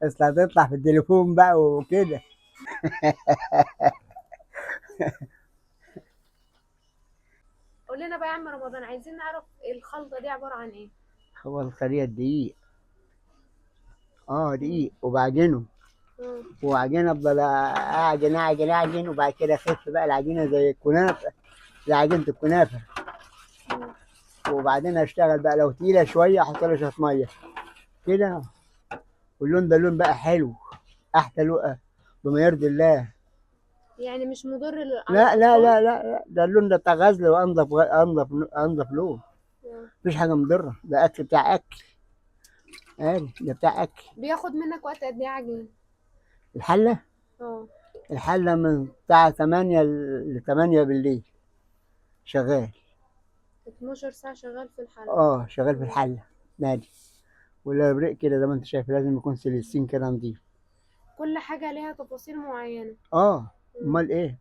اصل هتطلع في التليفون بقى وكده. قول لنا بقى يا عم رمضان، عايزين نعرف الخلطة دي عبارة عن ايه؟ هو الخلية الدقيق، دقيق وبعجنه. وعجينه افضل اعجن اعجن اعجن، وبعد كده اخف بقى العجينة زي الكنافه، زي عجينه الكنافه. وبعدين اشتغل بقى، لو تقيلة شوية احط لها شوية مية كده. واللون ده لون بقى حلو، احلى لون بما يرضي الله. يعني مش مضر لا لا لا لا لا، ده اللون ده بتاع غزل، وانضف انضف انضف لون. مفيش حاجة مضرة، ده اكل بتاع اكل. ده بتاع اكل. بياخد منك وقت قد ايه عجين؟ الحلة؟ الحلة من الساعة 8 ل 8 بالليل شغال. 12 ساعة شغال في الحلة. شغال في الحلة نادي. ولا بريق كده زي ما انت شايف، لازم يكون سلسين كده نضيف. كل حاجة ليها تفاصيل معينة. امال ايه؟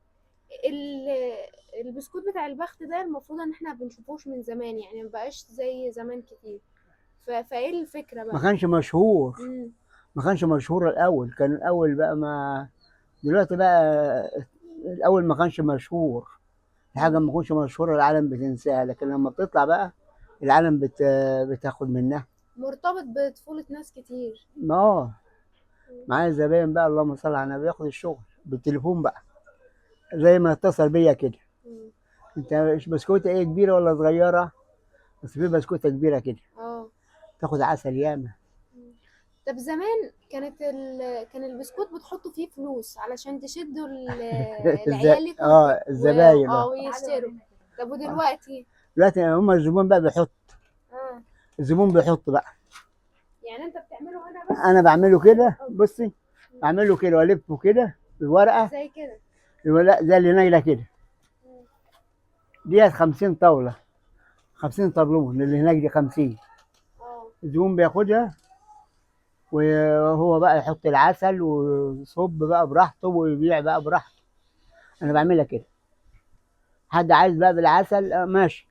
البسكوت بتاع البخت ده المفروض ان احنا ما بنشوفوش من زمان، يعني ما بقاش زي زمان كتير. فايه الفكرة بقى؟ ما كانش مشهور. ما كانش مشهور الاول، كان الاول بقى ما دلوقتي بقى، الاول ما كانش مشهور. الحاجة ما تكونش مشهورة العالم بتنساها، لكن لما بتطلع بقى العالم بتاخد منها. مرتبط بطفولة ناس كتير. معايا زباين بقى، اللهم صل على النبي، ياخد الشغل بالتليفون بقى زي ما اتصل بيا كده. انت بسكوته ايه، كبيرة ولا صغيرة؟ بس في بسكوته كبيرة كده. تاخد عسل ياما. طب زمان كان البسكوت بتحطوا فيه فلوس علشان تشدوا العيال لكم الزباين. ويشتروا. طب ودلوقتي؟ دلوقتي هم الزبون بقى بيحط. الزبون بيحط بقى. يعني انت بتعمله هنا بس؟ انا بعمله كده، بصي، بعمله كده والفه كده بالورقة. زي كده؟ لا، زي اللي نايله كده. ديت 50 طاولة، 50 طابلون، اللي هناك دي 50. الزبون بياخدها وهو بقى يحط العسل ويصب بقى براحته ويبيع بقى براحته. انا بعملها كده. حد عايز بقى بالعسل، ماشي،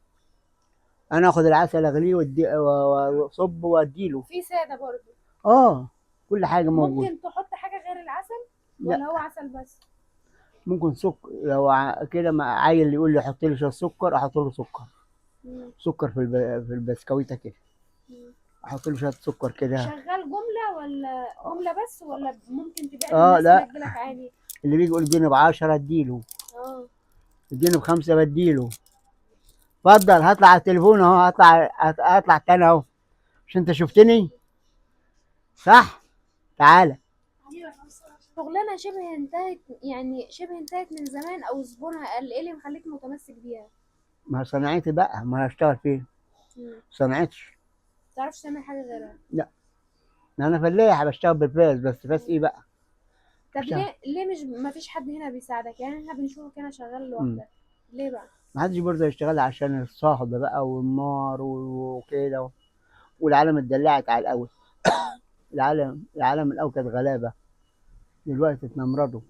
انا اخد العسل اغليه واصب واديله. في ساده برضه. كل حاجة موجودة. ممكن تحط حاجة غير العسل؟ لا. ولا هو عسل بس؟ ممكن سكر، لو كده مع عيل يقول لي حط لي شوية سكر، احط له سكر. سكر في البسكويته كده. احط له شوية سكر كده. شغال جملة ولا جملة بس، ولا ممكن تبيع للناس لا. اللي تجيلك عادي؟ اللي بيجي يقول اديني ب10 اديله. اديني ب5 بديله. اتفضل، هطلع على التليفون اهو، هطلع تاني اهو. مش انت شفتني؟ صح؟ تعالى. شغلانة شبه انتهت، يعني شبه انتهت من زمان او زبونها قل، ايه اللي مخليك متمسك بيها؟ ما صنعتي بقى، ما هشتغل فين؟ صنعتش. ما تعرفش تعمل حاجة غيرها؟ لا، انا فلاح بشتغل بالفاس بس، فاس ايه بقى؟ طب عشان ليه مش ما فيش حد هنا بيساعدك؟ يعني احنا بنشوفك هنا شغال لوحدك، ليه بقى؟ ما حدش برضه يشتغل عشان الصهد بقى والنار وكده، والعالم اتدلعت على الاول. العالم الاول كانت غلابة، دلوقتي اتنمردوا.